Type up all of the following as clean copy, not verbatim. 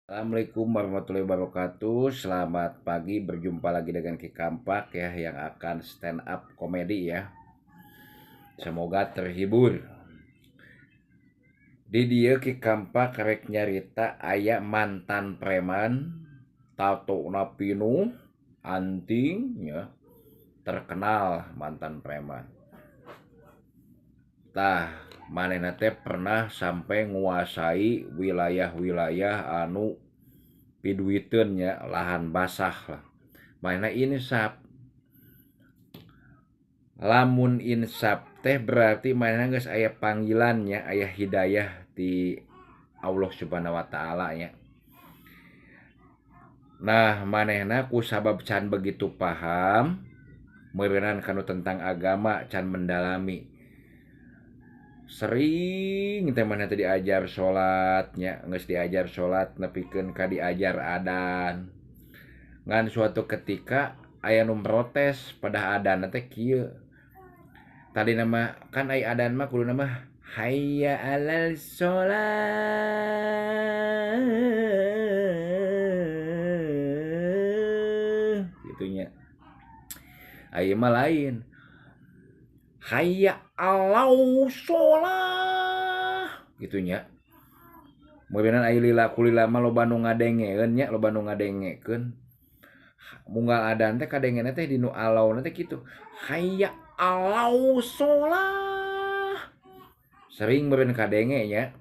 Assalamualaikum warahmatullahi wabarakatuh. Selamat pagi, berjumpa lagi dengan Ki Kampak ya, yang akan stand up komedi ya. Semoga terhibur. Di dieu Ki Kampak rek nyarita aya mantan preman, tatona pinuh, anting ya, terkenal mantan preman. Tah, manehna teh pernah sampai nguasai wilayah-wilayah anu piduiteun nya, lahan basah lah. Manehna insaf. Lamun insaf teh berarti manehna geus aya panggilannya, aya hidayah ti Allah Subhanahu wa taala nya. Nah, manehna ku sabab can begitu paham meureunan kanu tentang agama, can mendalami. Sering teh manehna teh diajar salat nya, geus diajar salat nepikeun ka diajar adan. Ngan suatu ketika aya nu protes pada adan teh kieu. Tadina mah kan aya adan mah kuduna mah hayya 'alal shalah kitu nya. Aya mah lain. Hayya 'alau sholah kitu nya. Meureunnan aya lila kulila mah loba nu ngadengeun nya, loba nu ngadengekeun. Munggal adan teh kadengena teh di nu alauna teh kitu. Hayya 'alau sholah. Sering meureun kadenge nya.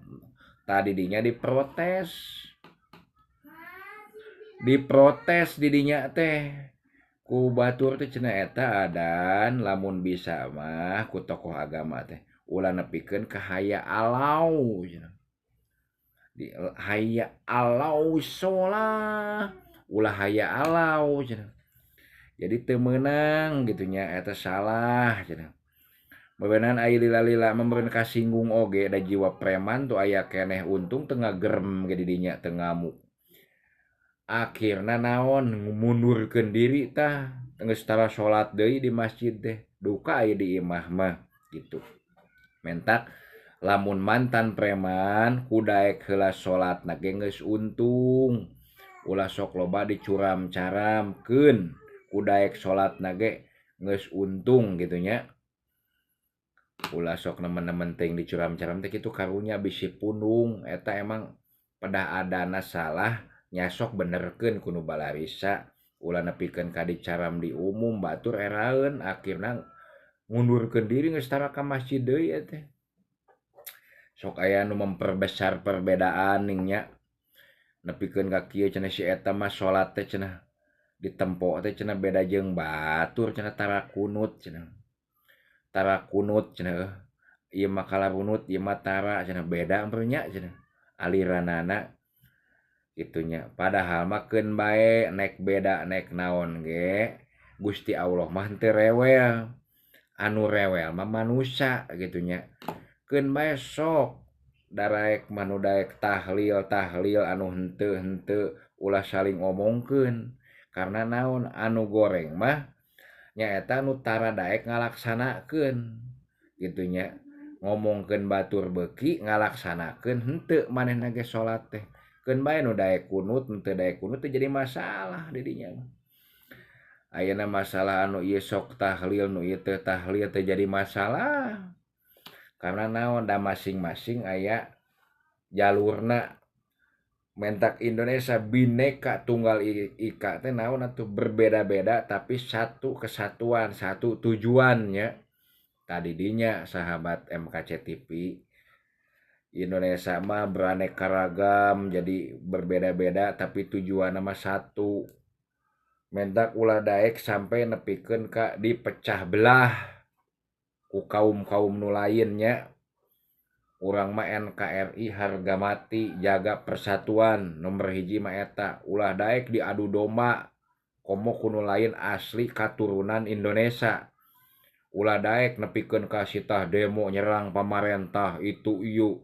Tadi dinya diprotes. Diprotes di dinya teh. Ku batur teh cenah eta adan lamun bisa mah ku tokoh agama teh ulah nepikeun ka hayya alau cenah. Di hayya alau sholah, ulah hayya alau cenah. Jadi teu meunang kitu nya, eta salah cenah. Bebenan aya lila-lila mah meureun kasinggung oge da jiwa preman tuh aya keneh untung teu ngagerem ge di dinya teu ngamuk. Akhirna naon mundurkeun diri tah, geus tara salat deui di masjid teh, duka aya di imah mah gitu. Mentak lamun mantan preman ku daek heula salatna ge geus untung. Ulah sok loba dicuram-caramkeun, ku daek salatna ge geus untung kitu nya. Ulah sok nemen-nemen teuing dicuram-caram teh kitu karunya bisi pundung eta emang pedah adana salah. Nyasok benerkeun ku nu balarisa, ulah nepikeun ka dicaram di umum batur eraeun akhirna ngundurkeun diri geus tara ka masjid deui eta teh. Sok aya nu memperbesar perbedaan ning nya. Nepikeun ka kieu cenah si eta mah salat teh cenah ditempo teh cenah beda jeung batur cenah tara kunut cenah. Tara kunut cenah ieu mah kalarunut ieu mah tara cenah beda meureun nya cenah aliranana. Itunya padahal mah keun bae nek beda nek naon ge Gusti Allah mah henteu rewel, anu rewel mah manusia gitunya. Keun bae sok daraek mah nu daek tahlil tahlil anu henteu henteu ulah saling omongkeun karena naon anu goreng mah nyaeta nu tara daek ngalaksanakeun gitunya. Ngomongkeun batur beuki ngalaksanakeun henteu manehna ge salat teh. Keun bae nu daek kunut henteu daek kunut teh jadi masalah di dinya mah. Ayeuna masalah anu ieu sok tahlil nu ieu teu tahlil teh jadi masalah. Karena naon da masing-masing aya jalurna. Mentak Indonesia bineka tunggal ika teh naon atuh berbeda-beda tapi satu kesatuan, satu tujuannya. Tadi dinya sahabat MKC TV, Indonesia mah beraneka ragam jadi berbeda-beda tapi tujuanna mah satu. Mentak ulah daek sampai nepikeun ka dipecah belah ku kaum-kaum nu lainnya. Urang mah NKRI harga mati, jaga persatuan nomor hiji mah eta. Ulah daek diadu domba komo ku nu lain asli katurunan Indonesia. Ulah daek nepikeun ka sitah demo nyerang pamarentah itu ieu.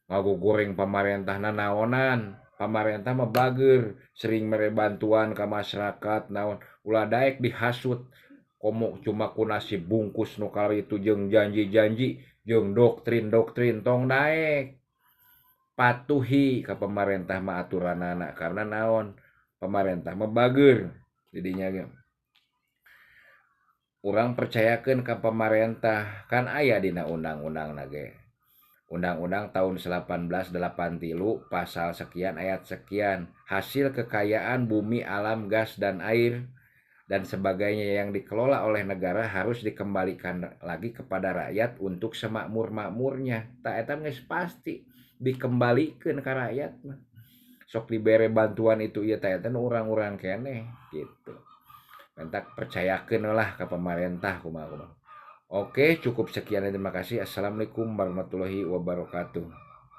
Ngagogoreng pamarentah nanaonan, pamarentah mah bager, sering mere bantuan ka masyarakat naon. Ulah daek dihasut komo cuma ku nasi bungkus nu kali itu jeung janji-janji jeung doktrin-doktrin tong daek. Patuhi ka pemerintah mah aturanana karena naon? Pemerintah mah bager didinya ge. Urang percayakeun ka pemerintah kan aya dina undang-undangna ge. Undang-undang tahun 1883 pasal sekian ayat sekian, hasil kekayaan bumi, alam, gas dan air dan sebagainya yang dikelola oleh negara harus dikembalikan lagi kepada rakyat untuk semakmur-makmurnya. Tak eta geus pasti dikembalikeun ka rakyat mah. Sok dibere bantuan itu ieu teh eta nu urang-urang keneh gitu. Mentak percayakeun lah ka pemerintah kumaha-kumaha. Oke, cukup sekian dan terima kasih. Assalamualaikum warahmatullahi wabarakatuh.